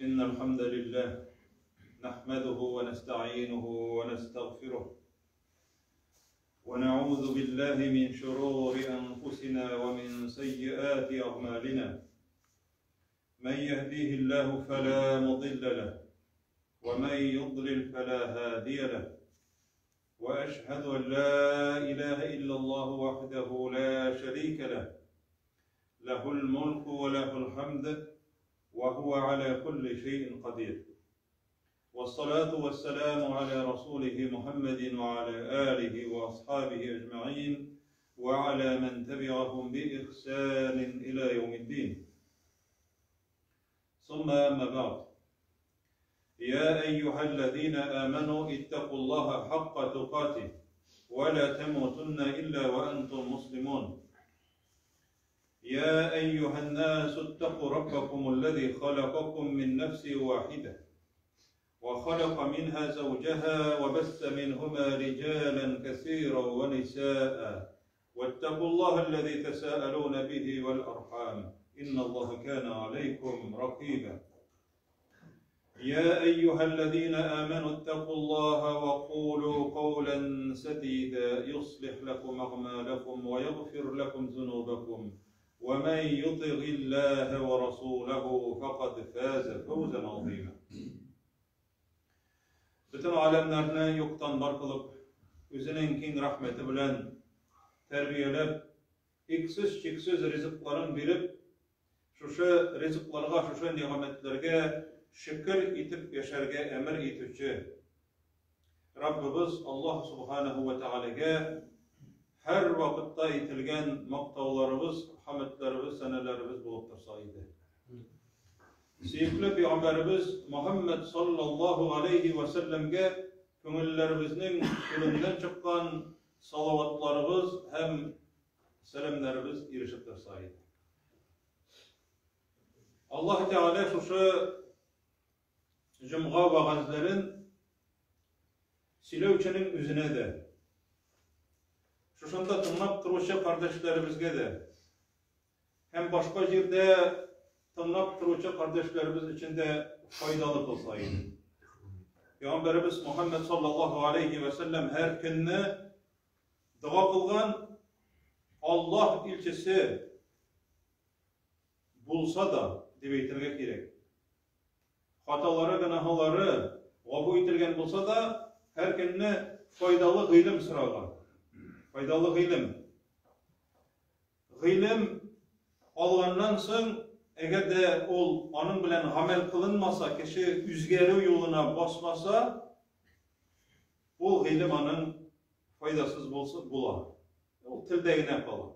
إن الحمد لله نحمده ونستعينه ونستغفره ونعوذ بالله من شرور أنفسنا ومن سيئات أعمالنا من يهديه الله فلا مضل له ومن يضلل فلا هادي له وأشهد أن لا إله إلا الله وحده لا شريك له له الملك وله الحمد وهو على كل شيء قدير والصلاة والسلام على رسوله محمد وعلى آله وأصحابه أجمعين وعلى من تبعهم بإحسان إلى يوم الدين ثم أما بعد يا أيها الذين آمنوا اتقوا الله حق تقاته ولا تموتن إلا وأنتم مسلمون يا أيها الناس اتقوا ربكم الذي خلقكم من نفس واحدة وخلق منها زوجها وبث منهما رجالا كثيرا ونساء واتقوا الله الذي تساءلون به والأرحام إن الله كان عليكم رقيبا يا أيها الذين آمنوا اتقوا الله وقولوا قولا سديدا يصلح لكم أعمالكم ويغفر لكم ذنوبكم ومن يطغ الله ورسوله فقد فاز فوزا عظيما Бөтен галәмнәрне юктан бар кылып, үзенең киң рәхмәте белән тәрбияләп, иксез-чиксез ризыкларын биреп, шушы ризыкларга, шушы нигъмәтләргә шөкер итеп яшәргә әмер итүче Раббыбыз Аллаһ Субханаһу ва Тәгаләгә һәр вакытта әйтелгән мактауларыбыз, хәмедләребез, сәнәләребез булып торса иде. Сөекле пәйгамбәребез Мухаммад саллаллаһу алейхи ва сәлләмгә күңелләребезнең түреннән чыккан салаватларыбыз һәм сәламнәребез ирешеп торса иде. Аллаһ Тәгалә шушы җомга вәгазьләрен сөйләүченең үзенә дә, шушында тыңлап торучы кардәшләребезгә дә һәм башка җирдә тыңлап торучы кардәшләребез өчен дә файдалы булса иде. Пәйгамбәребез Мухаммад саллаллаһу алейхи ва сәлләм һәр көнне дога кылган Аллаһ илчесе булса да, дип әйтергә кирәк. Хаталары, гөнаһлары гафу ителгән булса да, һәр көнне файдалы гыйлем сораган. Файдалы гыйлем. Гыйлем алганнан соң, әгәр дә ул аның белән гамәл кылынмаса, кеше үзгәрү юлына басмаса, ул гыйлем аның файдасыз булса була. Ул телдә генә кала.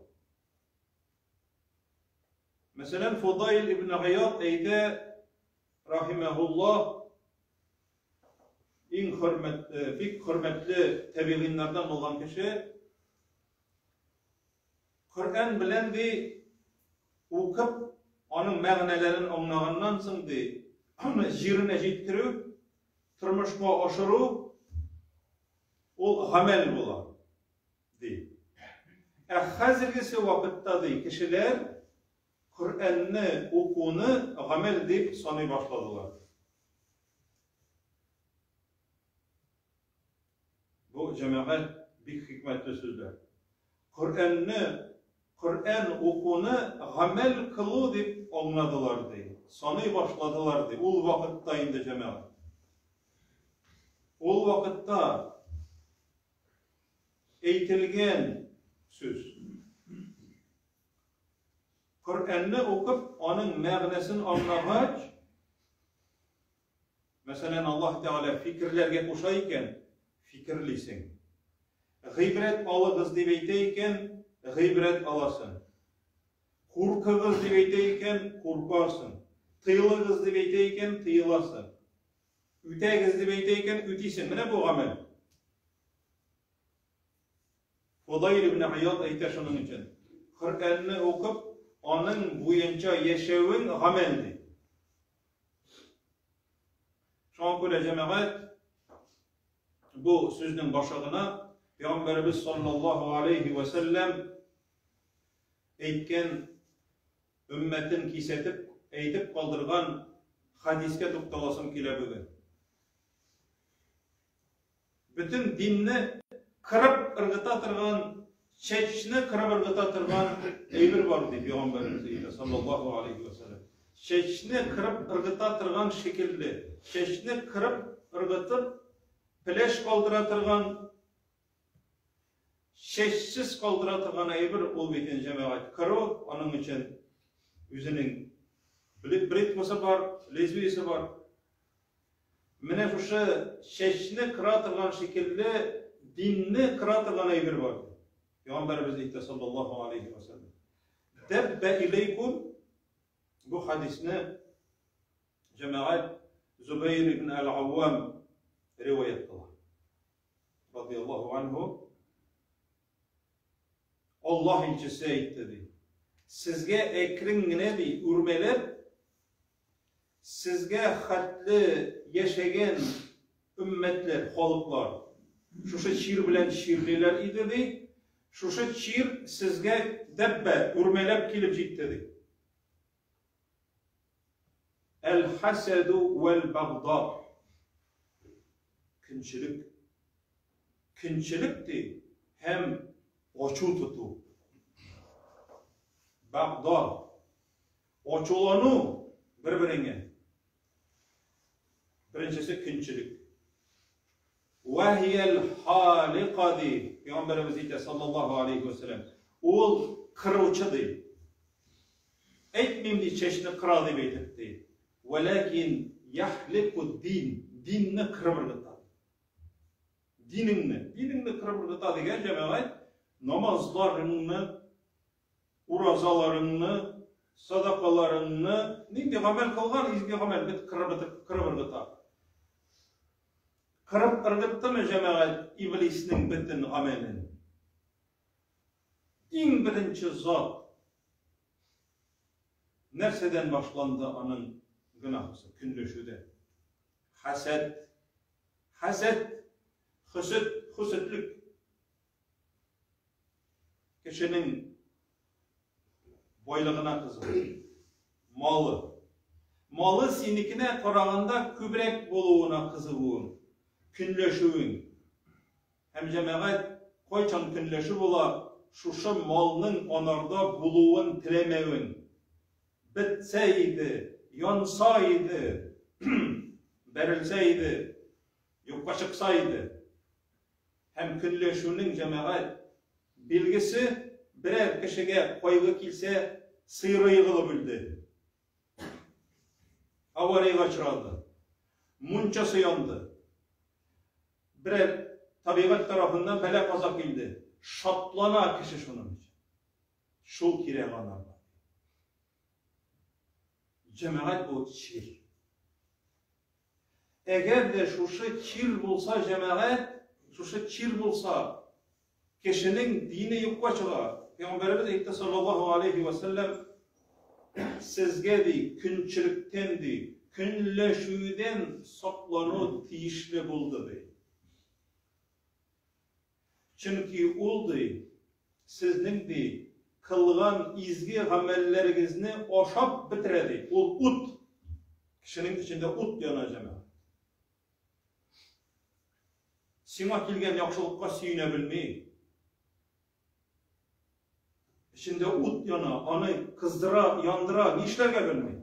Мәсәлән, Фудайл ибн Гыяд әйтә, рахимәһуллаһ, иң хөрмәтле, бик хөрмәтле табигыйннардан булган кеше, Коръән белән ди, укып, аның мәгънәләрен аңлаганнан соң ди, аны җиренә җиткерү, тормышка ашыру ул гамәл була. Ди. Ә хәзергесе вакытта, ди, кешеләр Коръәнне укуны гамәл дип саный башладылар. Бу җәмәгать бик хикмәтле сүзләр. Коръәнне, Коръән укуны гамәл кылу дип аңладылар, ди. Саный башладылар, ди. Ул вакытта инде җәмәгать. Ул вакытта Әйтелгән сүз. Коръәнне укып, аның мәгънәсен аңлагач, мәсәлән, Аллаһ Тәгалә фикерләргә куша икән, фикерлисең. Гыйбрәт алыгыз дип әйтә икән, гыйбрәт аласың. Куркыгыз дип әйтә икән, куркасың. Тыелыгыз дип әйтә икән, тыеласың. Үтәгез дип әйтә икән, үтисең. Менә бу гамәл. Фудайл ибн Ияд әйтә шуның өчен. Коръәнне укып, аның буенча яшәвең гамәл ди. Шуңа күрә җәмәгать бу сүзнең башы гына Пәйгамбәребез саллаллаһу алейхи ва сәлләм әйткән өммәтен кисәтеп әйтеп калдырган хадискә тукталасым килә бүген. Бөтен динне кырып ыргыта торган, чәчне кырып ыргыта торган әйбер бар ди пәйгамбәребез әйтә, саллаллаһу алейхи ва саллям. Чәчне кырып ыргыта торган шикелле, чәчне кырып ыргытып, пеләш калдыра торган, чәчсез калдыра торган әйбер ул бит инде җәмәгать кыру, аның өчен үзенең бритвасы бар, лезвиесе бар. Менә шушы чәчне кыра торган шикелле динне кыра торган әйбер бар. Пәйгамбәребез әйтә саллаллаһу алейхи ва саллям. Дәббә иләйкум бу хадисне җәмәгать Зубайр ибн аль-Аввам риваять кыла. Радияллаһу анһу Аллаһ илчесе әйтте ди. Сезгә әкрен генә ди, үрмәләп сезгә хәтле яшәгән өммәтләр, халыклар шушы чир белән чирлиләр иде ди. Шушы чир сезгә дәббә, үрмәләп килеп җитте ди. Әл-хәсәду вәл-багда. Көнчелек. Көнчелек ди һәм ачу тоту. Багда. Ачулану бер-береңә. Беренчесе көнчелек. Вәһиял халика ди. Пәйгамбәребез әйтә саллаллаһу алейхи ва сәлләм. Ул кыручы ди. Әйтмим ди, чәчне кыра дип әйтеп ди. Вәләкин яхлику дин, динне кырып ыргыта. Динеңне, динеңне кырып ыргыта дигән җәмәгать намазларыңны, уразаларыңны, садакаларыңны, нинди гамәл кылган, изге гамәл бит кырып бетеп, кырып ыргыта. Кырып ыргыттымы җәмәгать иблиснең бөтен гамәлен? Иң беренче зат нәрсәдән башланды аның гөнаһысы? Көнләшүдә. Хәсәд. Хәсәд, хөсет, хөсетлек. Кешенең байлыгына кызыгу. Малы. Малы синекенә караганда күбрәк булуына кызыгуың, көнләшүең. Һәм җәмәгать кайчан көнләшү була, шушы малның анарда булуын теләмәвең. Бетсә иде, янса иде, бәрелсә иде, юкка чыкса иде. Һәм көнләшүнең, җәмәгать, билгесе, берәр кешегә кайгы килсә, сыеры егылып үлде, авариягә очрады, мунчасы янды, берәр табигать тарафыннан бәла-каза килде, шатлана кеше шуның өчен. Шул кирәк анарга. Җәмәгать, бу чир. Әгәр дә шушы чир булса, җәмәгать, шушы чир булса, кешенең дине юкка чыга. Пәйгамбәребез әйтте, саллаллаһу алейхи ва сәлләм, сезгә ди, көнчелектән ди, көнләшүдән саклану тиешле булды ди. Чөнки ул ди, сезнең ди, кылган изге гамәлләрегезне ашап бетерә ди. Ул ут. Кешенең эчендә ут яна, җәмәгать. Сиңа килгән яхшылыкка сөенә белми. Эчендә ут яна, аны кыздыра, яндыра, нишләргә белми.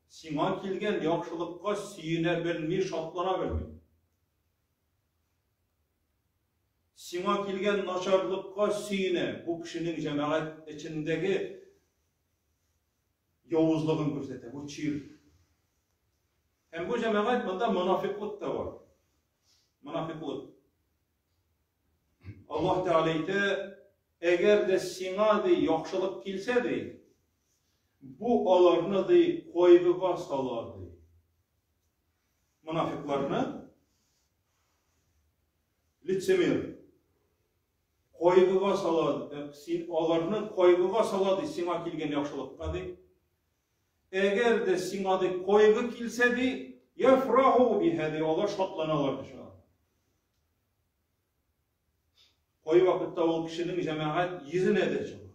Сиңа килгән яхшылыкка сөенә белми, шатлана белми. Сиңа килгән начарлыкка сөенә, бу кешенең җәмәгать эчендәге явызлыгын күрсәтә, бу чир. Һәм бу җәмәгать монда монафиклык та бар. Монафиклык. Аллаһ Тәгалә әйтә, әгәр дә сиңа ди яхшылык килсә ди, бу аларны ди кайгыга сала ди. Монафикларны лицемер кайгыга сала, э, син аларны кайгыга сала ди, сиңа килгән яхшылыкка ди. Әгәр дә сиңа ди кайгы килсә ди, яфраху биһа ди, алар шатланалар ди шуңа. Кайвакытта ул кешенең җәмәгать йөзенә дә чыга.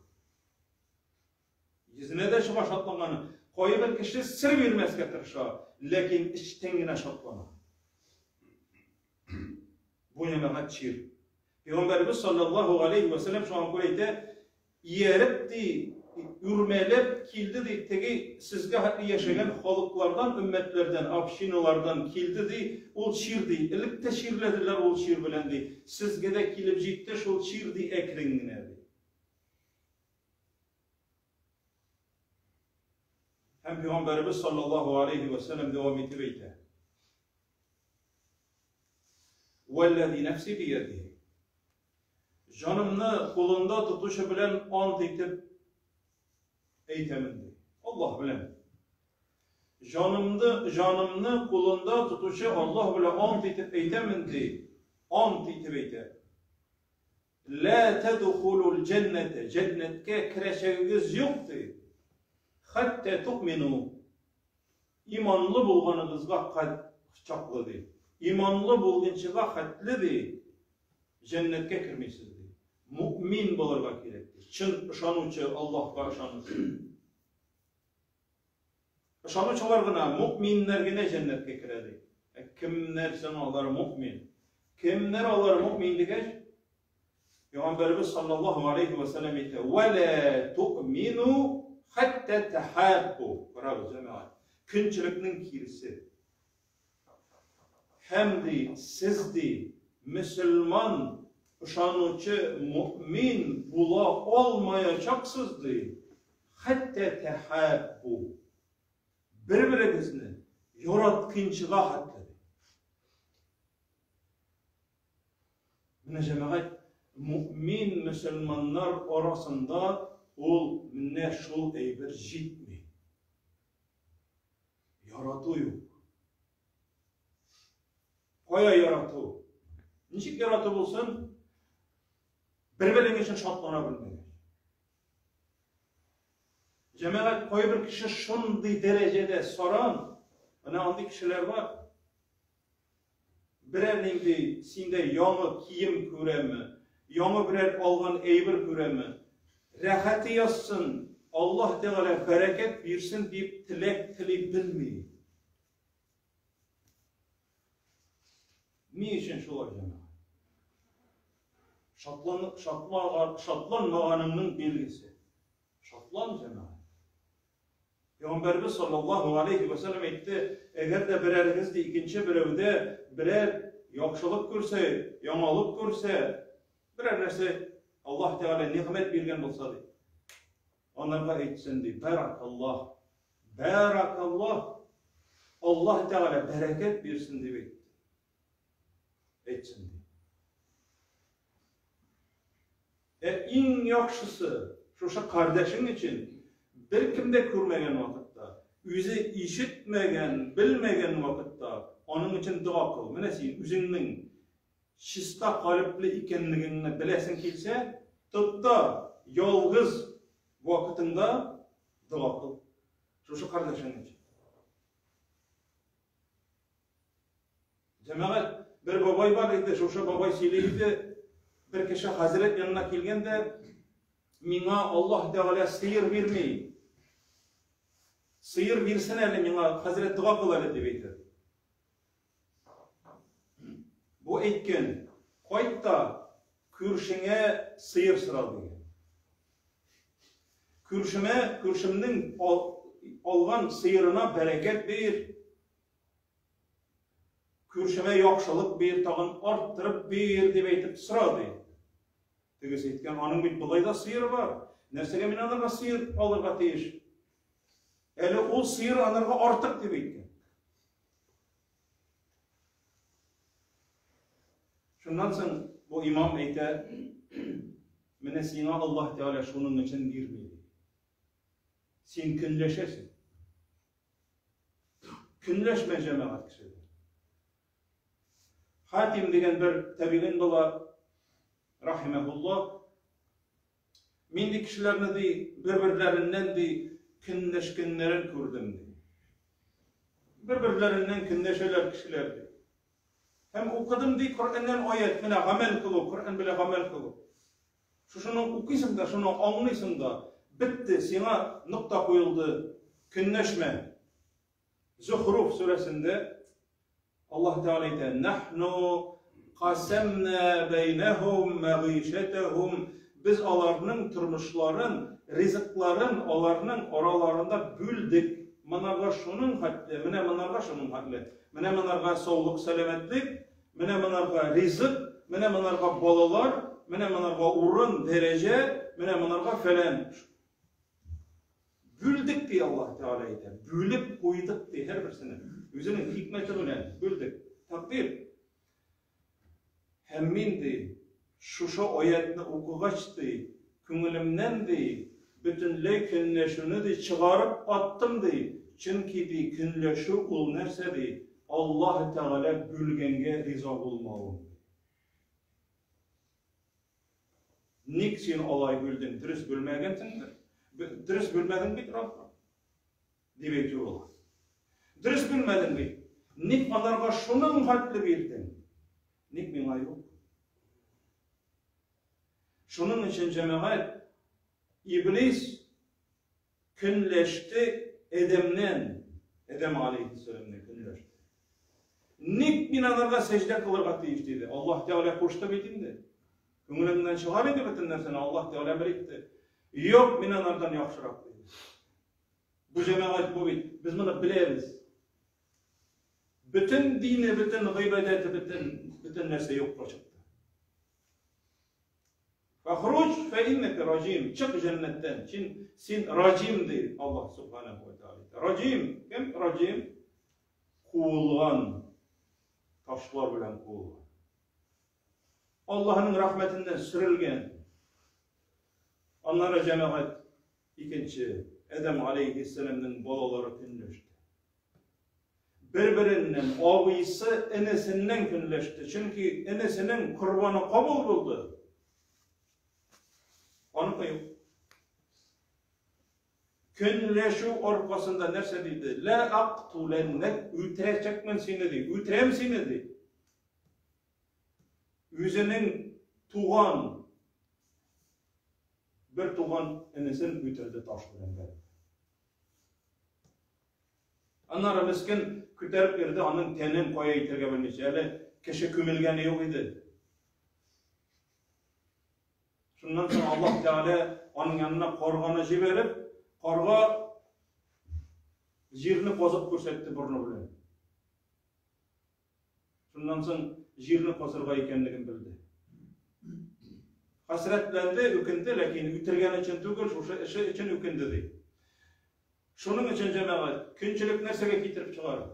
Йөзенә дә чыга шатланганы. Кайбер кеше сер бирмәскә тырыша, ләкин эчтән генә шатлана. Бу җәмәгать чир. Пәйгамбәребез саллаллаһу алейхи ва сәлләм шуңа күрә әйтә, ияреп ди, үрмәләп килде ди, теге сезгә хәтле яшәгән халыклардан, өммәтләрдән, общиналардан килде ди, ул чир ди. Элек тә чирләделәр ул чир белән ди. Сезгә дә килеп җитте шул чир ди әкрен генә ди. Һәм Пәйгамбәребез саллаллаһу алейхи ва сәлләм дәвам итеп әйтә. Вәлләзи нәфси биядиһи. Җанымны кулында тотучы белән ант итеп әйтәмен ди. Аллаһ белән. Җанымны, җанымны кулында тотучы Аллаһ белән ант итеп әйтәмен ди. Ант итеп әйтә. Лә тәдхулул җәннәтә, җәннәткә керәчәгегез юк, ди. Хәтта туъмину, иманлы булганыгызга чаклы, ди. Иманлы булгынчыга хәтле, ди, җәннәткә кермисез, ди. Муъмин булырга кирәк, ди. Чын ышанучы, Аллаһка ышанучы. Ышанучылар гына, мөэминнәр генә җәннәткә керә, ди. Ә кемнәр соң алар мөэмин? Кемнәр алар мөэмин дигәч, Пәйгамбәребез саллаллаһу алейхи ва сәлләм әйтә: "Ва ла туъмину хатта тахаббу." Карагыз, җәмәгать. Көнчелекнең киресе. Һәм ди, сез ди, мөселман, ышанучы мөэмин була алмаячаксыз ди, хәтта тәхәббу. Бер-берегезне яраткынчыга хәтле ди. Менә җәмәгать, мөэмин мөселманнар арасында ул менә шул әйбер җитми. Ярату юк. Кая ярату? Ничек ярату булсын? Бер-берең өчен шатлана белмәгәч. Җәмәгать, кайбер кеше шундый дәрәҗәдә саран, менә андый кешеләр бар. Берәр нинди синдә яңы кием күрәме, яңы берәр алган әйбер күрәме, рәхәте язсын, Аллаһ Тәгалә бәрәкәт бирсен дип теләк тели белми. Ни өчен шулай, җәмәгать? Шатлан, шатлаган, шатланмаганыңның билгесе. Шатлан, җәмәгать. Пәйгамбәребез саллаллаһу алейхи ва сәлләм әйтте, әгәр дә берәрегез ди икенче берәүдә берәр яхшылык күрсә, яңалык күрсә, берәр нәрсә Аллаһ Тәгалә нигъмәт биргән булса ди. Анарга әйтсен ди, бәракаллаһ. Бәракаллаһ. Аллаһ Тәгалә бәрәкәт бирсен дип әйтте. Әйтсен ди. Ә иң яхшысы, шушы кардәшең өчен беркем дә күрмәгән вакытта, үзе ишетмәгән, белмәгән вакытта аның өчен дога кыл. Менә син үзеңнең чиста калебле икәнлегеңне беләсең килсә, тот та ялгыз вакытыңда дога кыл. Шушы кардәшең өчен. Җәмәгать, бер бабай бар иде, шушы бабай сөйли иде, бер кеше хәзрәт янына килгән дә, миңа Аллаһ Тәгалә сыер бирми. Сыер бирсен әле миңа, хәзрәт дога кыл әле дип әйтә. Бу әйткән, кайт та күршеңә сыер сора дигән. Күршемә, күршемнең алган сыерына бәрәкәт бир, Күршемә яхшылык бир, тагын арттырып бир, дип әйтеп сора, ди. Тегесе әйткән, аның бит болай да сыеры бар. Нәрсәгә мин анарга сыер алырга тиеш? Әле ул сыер анарга артык дип әйткән. Шуннан соң бу имам әйтә, менә сиңа Аллаһ Тәгалә шуның өчен бирми. Син көнләшәсең. Көнләшмә җәмәгать кешедән. Хатим дигән бер табигин була, рахимәһулла. Мин ди кешеләрне ди бер-берләреннән ди көнләшкәннәрен күрдем ди. Бер-берләреннән көнләшәләр кешеләр ди. Һәм укыдым ди Коръәннән аять, менә гамәл кылу, Коръән белән гамәл кылу. Шушыны укыйсың да, шуны аңлыйсың да, бетте, сиңа нокта куелды. Көнләшмә. Зухруф сүрәсендә Аллаһ Тәгалә әйтә: "Нахну касамна бәйнәһум мәгыйшәтәһум" Без аларның тормышларын, ризыкларын аларның араларында бүлдек. Монарга шуның хәтле, менә монарга шуның хәтле. Менә монарга саулык, сәламәтлек, менә монарга ризык, менә монарга балалар, менә монарга урын, дәрәҗә, менә монарга фәлән. Бүлдек ди Аллаһ Тәгалә әйтә. Бүлеп куйдык ди һәрберсенә. Үзенең хикмәте белән бүлдек. Тәкъдир. Һәм мин ди, шушы аятны укыгач ди, күңелемнән ди, бөтенләй көнләшүне ди чыгарып аттым ди. Чөнки ди, көнләшү ул нәрсә ди? Аллаһ Тәгалә бүлгәнгә риза булмавым. Ник син алай бүлдең? Дөрес бүлмәгәнсеңдер. Дөрес бүлмәдең бит, Раббым. Дип әйтү була. Дөрес бүлмәдең бит. Ник аларга шуның хәтле бирдең? Ник миңа юк? Шуның өчен җәмәгать Иблис Көнләште Адәмнән, Адәм алейһиссәламнән көнләште. Ник мин аларга сәҗдә кылырга тиеш диде. Аллаһ Тәгалә кушты бит инде. Күңелеңнән чыгар инде бөтен нәрсәне, Аллаһ Тәгалә әмер итте. Юк, мин анардан яхшырак диде. Бу җәмәгать бу бит. Без моны беләбез. Бөтен дине, бөтен гыйбадәте, бөтен бөтен нәрсә юкка чыкты. Фахруҗ фә иннәкә раҗим. Чык җәннәттән. Син, син раҗим ди Аллаһ субханаху ва тааля. Раҗим. Кем раҗим? Куылган. Ташлар белән куылган. Аллаһның рәхмәтеннән сөрелгән. Аннары җәмәгать икенче Адәм алейхиссәламнең балалары көнләште. Бер-береннән, абыйсы энесеннән көнләште, чөнки энесенең корбаны кабул булды. Аныкы юк. Көнләшү аркасында нәрсә диде? Лә ақтуләннәк, үтерәчәкмен сине ди, үтерәм сине ди. Үзенең туган бер туган энесен үтерде таш белән бәреп. Аннары мескен күтәреп йөрде, аның тәнен кая итәргә белмичә. Әле кеше күмелгәне юк иде. Шуннан соң Аллаһ Тәгалә аның янына карганы җибәреп, карга җирне казып күрсәтте борыны белән. Шуннан соң җирне казырга икәнлеген белде. Хәсрәтләнде, үкенде, ләкин үтергән өчен түгел, шушы эше өчен үкенде ди. Шуның өчен җәмәгать, көнчелек нәрсәгә китереп чыгара?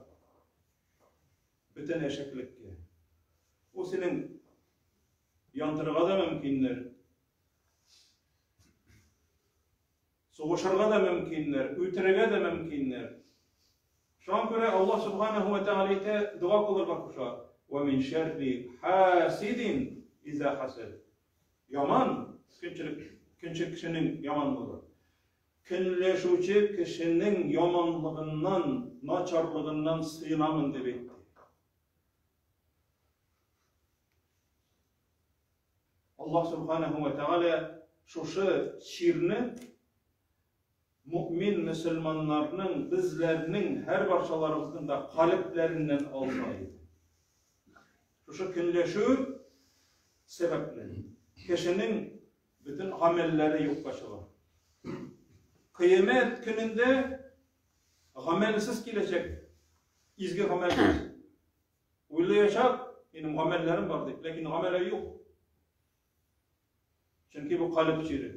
Бөтен әшәкелеккә. Ул синең янтырга да мөмкиннәр, сугышырга да мөмкиннәр, үтерергә дә мөмкиннәр. Шуңа күрә Аллаһ субханаһу ва тааля әйтә, дога кылырга куша. Ва мин шәрри хасидин иза хасад. Яман көнчелек, көнче кешенең яманлыгы. Көнләшүче кешенең яманлыгыннан, начарлыгыннан сыенамын дип әйтте. Аллаһ субханаһу ва тааля шушы чирне мөэмин мөселманнарның, безләрнең һәрбарчаларыбызның да калебләреннән алса иде. Шушы көнләшү сәбәпле кешенең бөтен гамәлләре юкка чыга. Кыямәт көнендә гамәлсез киләчәк, изге гамәлсез. Уйлаячак, минем гамәлләрем бар дип, ләкин гамәле юк. Чөнки бу калеб чире.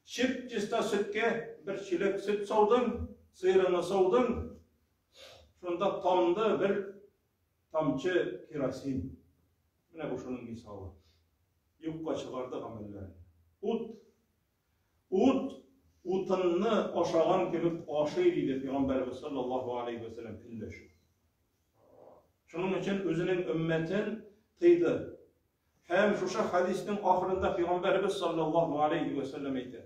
Чип-чиста сөткә бер чиләк сөт саудың, сыерыңны саудың, шунда тамды бер тамчы керосин. Менә бу шуның мисалы. Юкка чыгарды гамәлләрне. Ут. Ут утынны ашаган кебек ашый диде Пәйгамбәрбез саллаллаһу алейхи ва сәлләм көнләшү. Шуның өчен үзенең өммәтен тыйды. Һәм шушы хәдиснең ахырында Пәйгамбәребез саллаллаһу алейхи ва сәлләм әйтә.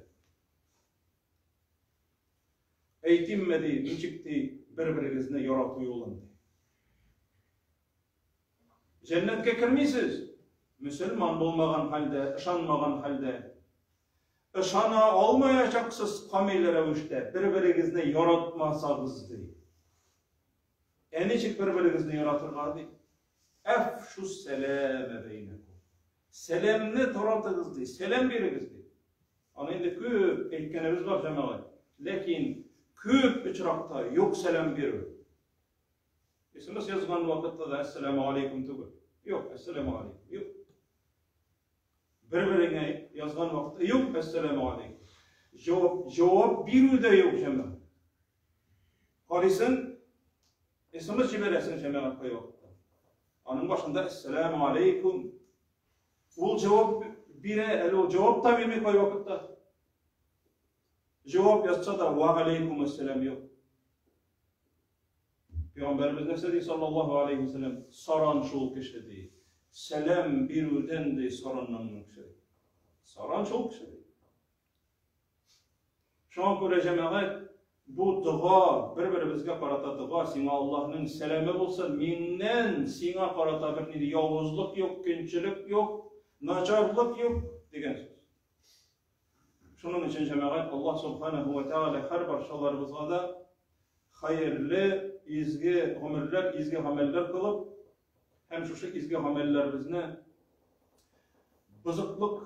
Әйтимме ди, ничек ди, бер-берегезне ярату юлын ди. Җәннәткә кермисез, мөселман булмаган хәлдә, ышанмаган хәлдә. Ышана алмаячаксыз камил рәвештә, бер-берегезне яратмасагыз, ди. Ә ничек бер-берегезне яратырга, ди? Әфшу сәләмә бәйнәкум. Сәламне таратыгыз, ди, сәлам бирегез, ди. Аны инде күп әйткәнебез бар, җәмәгать. Ләкин күп очракта юк сәлам бирү. СМС язган вакытта да әссәламу алейкум түгел. Юк, әссәламу алейкум. Юк. Бер-береңә язган вакытта юк, әссәламу алейкум. Җавап, җавап бирү дә юк, җәмәгать. Карыйсың, СМС җибәрәсең җәмәгать кай вакытта. Аның башында әссәламу алейкум. Ул җавап бирә, әле ул җавап та бирми кай вакытта. Җавап язса да, ва алейкум әссәлам юк. Пәйгамбәребез нәрсә ди саллаллаһу алейхи ва сәлләм? Саран шул кеше ди. Сәлам бирүдән ди саранланган кеше. Саран шул кеше ди. Шуңа күрә җәмәгать бу дога бер-беребезгә карата дога, сиңа Аллаһның сәламе булсын, миннән сиңа карата бернинди явызлык юк, көнчелек юк, начарлык юк дигән сүз. Шуның өчен җәмәгать Аллаһ субханаһу ва тааля һәр барчаларыбызга да хәерле, изге гомерләр, изге гамәлләр кылып, һәм шушы изге гамәлләребезне бозыклык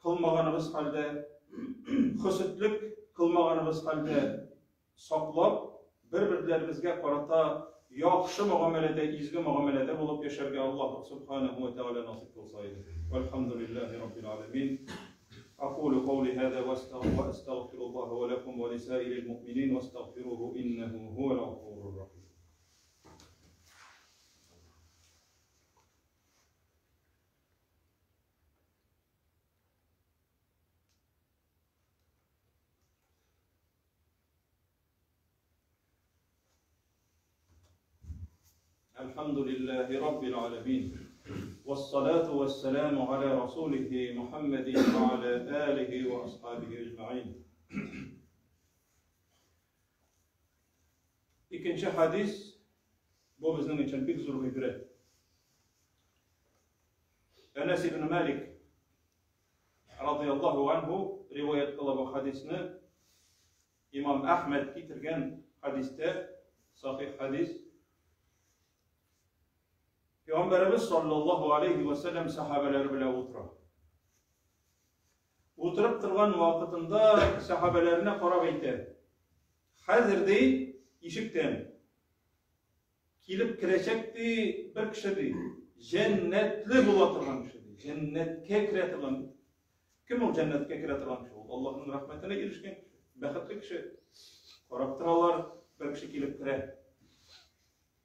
кылмаганыбыз хәлдә, хөсетлек кылмаганыбыз хәлдә саклап, бер-берләребезгә карата яхшы мөгамәләдә, изге мөгамәләдә булып яшәргә Аллаһ Субханаһу ва Тәгалә насыйп кылса иде. Вальхамдулиллаһи раббил аләмин. Акулу каули һаза ва астагфируллаһа ва лакум ва лисаирил муъминин вастагфируһу иннаһу һувал гафурур рахим. الحمد لله رب العالمين والصلاة والسلام على رسوله محمد وعلى آله وأصحابه أجمعين. Икенче хадис бу безнең өчен бик зур гыйбрәт. Әнәс ибн Малик радияллаһу анһу риваять кыла бу хадисне. Имам Әхмәд китергән хадистә, сахих хадис. Пәйгамбәребез саллаллаһу алейхи ва сәлләм сахабәләре белән утыра. Утырып торган вакытында сахабәләренә карап әйтә. Хәзер ди, ишектән Килеп керәчәк ди бер кеше ди. Җәннәтле була торган кеше ди. Җәннәткә керә торган. Кем ул җәннәткә керә торган кеше? Ул Аллаһның рәхмәтенә ирешкән кеше, бәхетле кеше. Карап торалар, бер кеше килеп керә.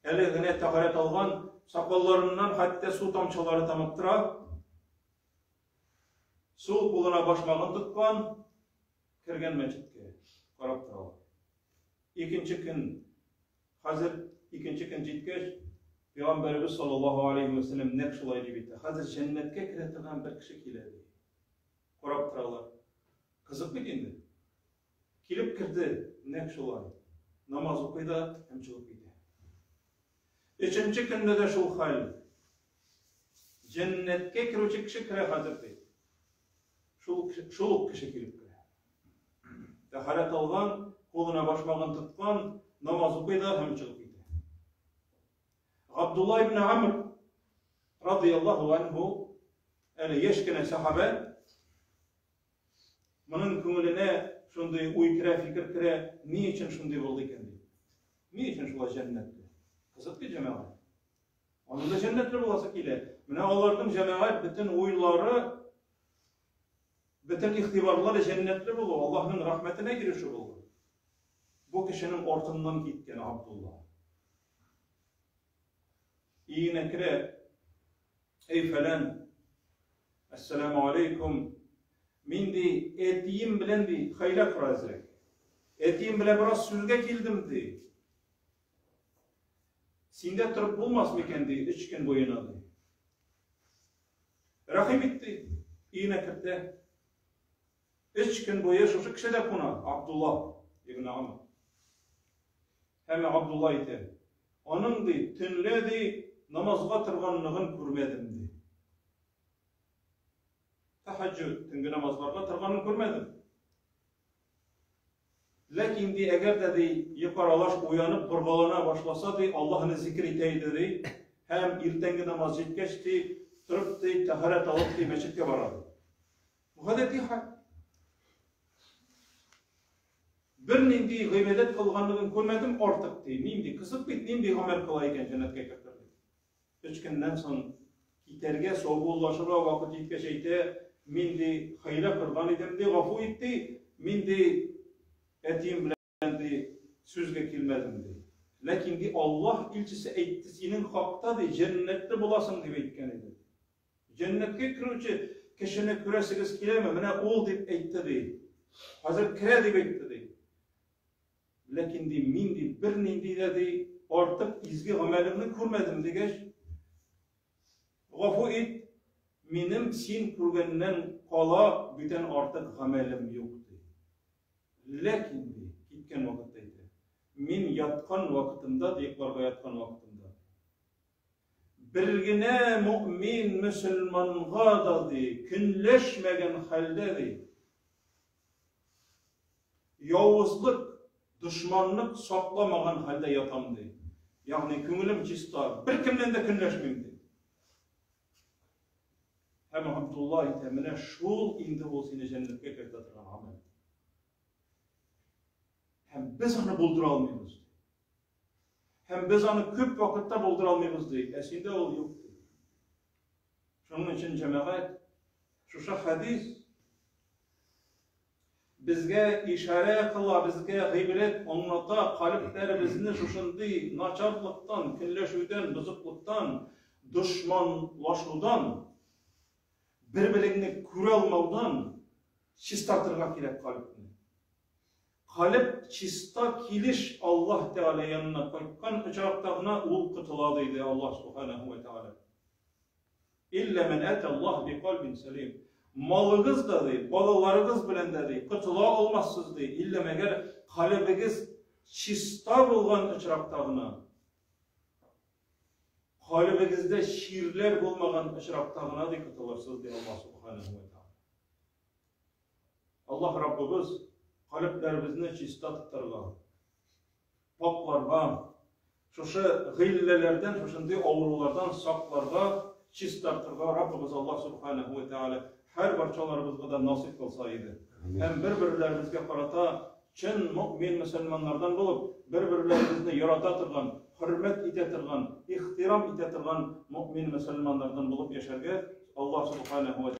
Әле генә тәһарәт алган, сакалларыннан хәтта су тамчылары тамып тора. Сул кулына башмагын тоткан, кергән мәчеткә. Карап торалар. Икенче көн Хәзер икенче көн җиткәч, Пәйгамбәребез саллаллаһу алейһи вә сәлләм нәкъ шулай дип әйтә. Хәзер җәннәткә керә торган бер кеше килә ди. Карап торалар. Кызык бит инде. Килеп керде, нәкъ шулай. Намаз укый да һәм чыгып китә. Өченче көндә дә шул хәл. Җәннәткә керүче кеше керә хәзер ди. Шул, шул ук кеше килеп керә. Тәһарәт алган, кулына башмагын тоткан, намаз укый да һәм чыгып китә. Габдулла ибн Амр радияллаһу анһу әле яшь кенә сахабә моның күңеленә шундый уй керә, фикер керә, ни өчен шундый булды икән дип. Ни өчен шулай җәннәтле? Кызык бит җәмәгать. Аның да җәннәтле буласы килә. Менә аларның җәмәгать бөтен уйлары Бөтен игътибарлары җәннәтле булу, Аллаһның рәхмәтенә ирешү булган. Бу кешенең артыннан киткән Абдулла. Өенә керә, Эй фәлән, әссәламу алейкум. Мин ди, әтием белән ди, хәйлә кора әзрәк. Әтием белән бераз сүзгә килдем ди. Синдә торып булмас микән ди, өч көн буена ди. Рәхим ит ди, өенә кертә. Өч көн буе шушы кешедә куна, Абдулла ибн Амр. Һәм Абдулла әйтә, аның ди, төнлә ди, намазга торганлыгын күрмәдем ди. Тәһәҗҗүд, төнге намазларга торганын күрмәдем. Ләкин ди, әгәр дә ди, йокы аралаш уянып боргалана башласа ди, Аллаһны зикер итә иде ди. Һәм иртәнге намаз җиткәч ди, торып ди, тәһарәт алып ди, мәчеткә бара ди. Бу гадәти хәл. Бернинди гыйбадәт кылганлыгын күрмәдем артык ди. Нинди кызык бит, нинди гамәл кыла икән җәннәткә кертерлек. Өч көннән соң китәргә, саубуллашырга вакыт җиткәч әйтә, мин ди, хәйлә корган идем ди, гафу ит ди, мин ди, әтием белән ди, сүзгә килмәдем ди. Ләкин ди, Аллаһ илчесе әйтте, синең хакта ди, җәннәттә буласың дип әйткән иде. Җәннәткә керүче кешене күрәсегез киләме? Менә ул дип әйтте ди. Хәзер керә дип әйтте ди. Ләкин ди, мин ди, бернинди дә ди, артык изге гамәлемне күрмәдем дигәч, гафу ит, минем син күргәннән кала бүтән артык гамәлем юк ди. Ләкин ди, киткән вакытта әйтә, мин яткан вакытымда, ди, йокларга яткан вакытымда, бер генә мөэмин мөселманга да ди, көнләшмәгән хәлдә ди, Явызлык, дошманлык сакламаган хәлдә ятам, ди. Ягъни күңелем чиста, беркемнән дә көнләшмим, ди. Һәм Абдулла әйтә, менә шул инде ул сине җәннәткә кертә торган гамәл. Һәм без аны булдыра алмыйбыз. Һәм без аны күп вакытта булдыра алмыйбыз, ди. Ә синдә ул юк, ди. Шуның өчен җәмәгать, шушы хәдис безгә ишарә кыла, безгә гыйбрәт аңлата, калебләребезне шушындый начарлыктан, көнләшүдән, бозыклыктан, дошманлашудан, бер-береңне күрә алмаудан чистартырга кирәк калебне. Калеб чиста килеш Аллаһ Тәгалә янына кайткан очракта гына ул котыла, диде Аллаһ Субханаһу ва Тәгалә. Илля мэн әтә Аллаһ би кальбин сәлим. Малыгыз да ди, балаларыгыз белән дә ди, котыла алмассыз ди, илля мәгәр калебегез чиста булган очракта гына. Калебегездә чирләр булмаган очракта гына ди котылырсыз ди Аллаһ Субханаһу ва Тәгалә. Аллаһ Раббыбыз калебләребезне чиста тотарга, пакъларга, шушы гыйлләләрдән, шушындый авырулардан сакларга, чистартырга Раббыбыз Аллаһ Субханаһу ва Тәгалә һәр барчаларыбызга да насыйп кылса иде. Һәм бер-берләребезгә карата чын мөэмин мөселманнардан булып, бер-берләребезне ярата торган, хөрмәт итә торган, ихтирам итә торган мөэмин мөселманнардан булып яшәргә Аллаһ Субханаһу ва